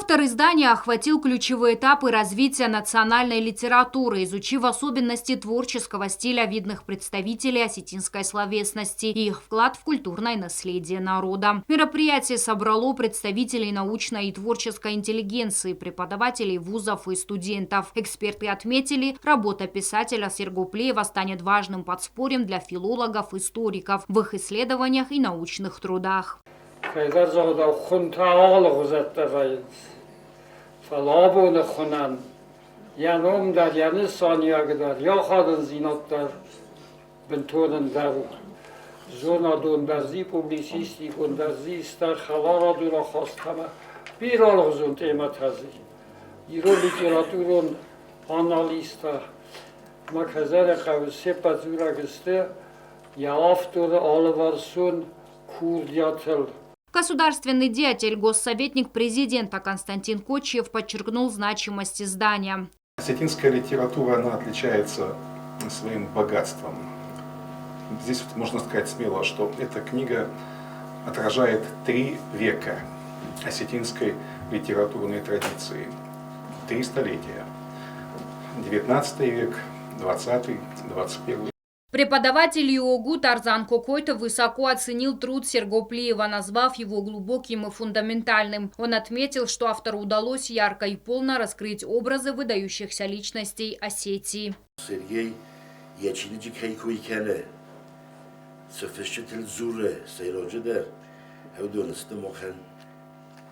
Автор издания охватил ключевые этапы развития национальной литературы, изучив особенности творческого стиля видных представителей осетинской словесности и их вклад в культурное наследие народа. Мероприятие собрало представителей научной и творческой интеллигенции, преподавателей вузов и студентов. Эксперты отметили, работа писателя Серго Плиева станет важным подспорьем для филологов, историков в их исследованиях и научных трудах. Кӕйдӕр зӕгъдау хуынтӕ алыгъуызӕттӕ вӕййынц, фӕлӕ абоны хуынӕн йӕ ном дӕр, йӕ нысаниуӕг дӕр, йӕ ахадындзинад дӕр бынтон ӕндӕр у. Зонадон дӕр дзы, публицистикон дӕр дзы, стӕй хӕларадон ахаст ӕмӕ бирӕ алыгъуызон темӕтӕ дзы. Ирон литературон анализтӕ мӕ кӕдзӕрӕ хъӕуы се ппӕт дзурӕг сты йӕ авторы алыварсон курдиатыл. Государственный деятель, госсоветник президента Константин Кочиев подчеркнул значимость издания. Осетинская литература, она отличается своим богатством. Здесь вот можно сказать смело, что эта книга отражает три века осетинской литературной традиции. Три столетия. 19 век, 20 21. Преподаватель ИОГУ Тарзан Кокойто высоко оценил труд Серго Плиева, назвав его глубоким и фундаментальным. Он отметил, что автору удалось ярко и полно раскрыть образы выдающихся личностей Осетии. Сергей йӕ чиныджы кӕй кой кӕны, цы фысджытыл дзуры сӕйраджыдӕр, уыдон сты махӕн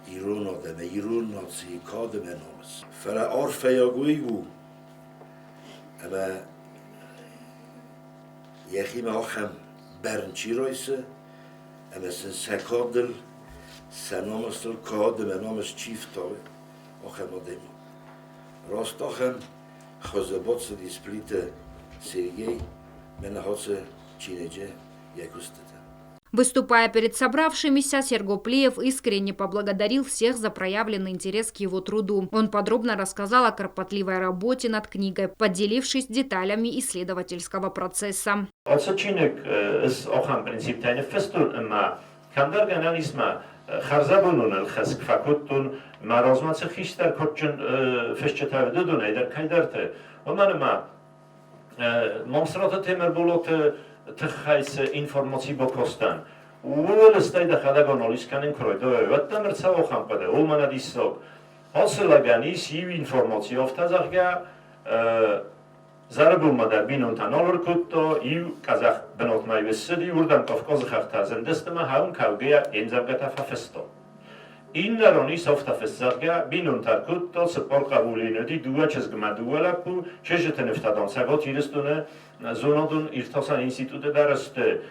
ирон адӕмы, ирон нацийы кад ӕмӕ намыс. Фӕлӕ арфӕйаг уый у, ӕмӕ йӕхимӕ ахӕм бӕрн чи райсы ӕмӕ сын сӕ кадыл, сӕ намысыл кад ӕмӕ намыс чи фтауы, ахӕм адӕймаг. Раст ахӕм хуызы бацыдис Плиты Сергей мӕнӕ ацы чиныджы йӕ куыстытӕ. Выступая перед собравшимися, Серго Плиев искренне поблагодарил всех за проявленный интерес к его труду. Он подробно рассказал о кропотливой работе над книгой, поделившись деталями исследовательского процесса. Ацы чиныг ӕз ахӕм принциптӕй ныффыстон ӕмӕ кӕмдӕр гӕнӕн ис мӕ хӕрзӕбонон ӕлхӕсг фӕкодтон мӕ размӕ цы хистӕр кадджын фысджытӕ уыд, уыдонӕй дӕр кӕйдӕрты. Уымӕн ӕмӕ Мамсыраты Темырболаты тыххӕй цы информаци бакастӕн, ууыл стӕй дӕхӕдӕг анализ кӕнын куы райдайай, уӕд дӕм ӕрцӕуы ахӕм хъуыды, о, мӕнӕ диссаг. Ацы лӕгӕн ис иу информаци, афтӕ зӕгъгӕ, зӕрыбонмӕ дӕр бинонтӕ нал ӕркодта, иу къӕдзӕх бынатмӕ ссыди, уырдӕм Кавказы хӕхтӕ зындысты ӕмӕ хауын кӕугӕйӕ йе мдзӕвгӕтӕ фӕфыста. Иннӕ ран ис афтӕ фыст, зӕгъгӕ, бинонтӕ ӕркодта цыппар хъӕбулы йын уыди, дыууӕ чызгмӕ дыууӕ лӕппу, чызджыты нывтӕ, дам, Цӕгат Ирыстоны зонадон иртасӕн институты дӕр сты.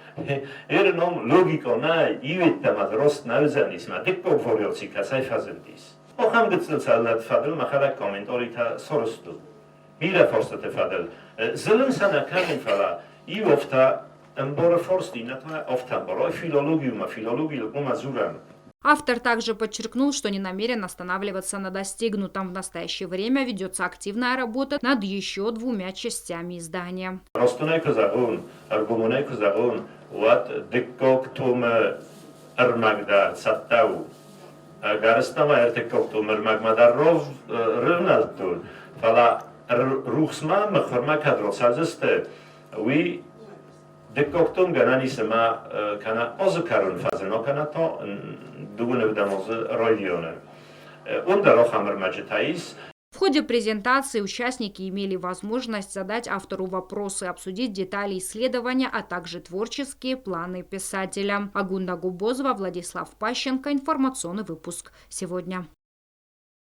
Ир ном логикон нӕй, иу йеддӕмӕ дзы раст нӕ уыдзӕнис, мӕ дыккаг вариаци кӕцӕй фӕзындис. Ахӕм гыццыл цӕллӕт фӕдыл мӕхӕдӕг комментаритӕ сарӕзтон. Бирӕ фарстыты фӕдыл. Зылын сӕ нӕ кӕнын, фӕлӕ иу афтӕ ӕмбары фарст, иннӕ та афтӕ ӕмбары. Филологиумӕ, филологийыл хъуамӕ дзурӕм. Автор также подчеркнул, что не намерен останавливаться на достигнутом. В настоящее время ведется активная работа над еще двумя частями издания. Растонӕй куы зӕгъон, ӕргомонӕй куы зӕгъон, уӕд дыккаг томы ӕрмӕг дӕр цӕттӕ у. Ӕгӕрыстӕмӕй ӕртыккаг томы ӕрмӕгмӕ дӕр рывнӕлдтон, фӕлӕ рухсмӕ мыхуырмӕ кӕд рацӕудзысты, уый дыккаг том гӕнӕн ис ӕмӕ кӕнӕ азы кӕрон фӕзына, кӕнӕ та дыууын ӕвдӕм азы райдианы. Уым дӕр ахӕм ӕрмӕджытӕ ис. В ходе презентации участники имели возможность задать автору вопросы, обсудить детали исследования, а также творческие планы писателя. Агунда Губозова, Владислав Пащенко. Информационный выпуск сегодня.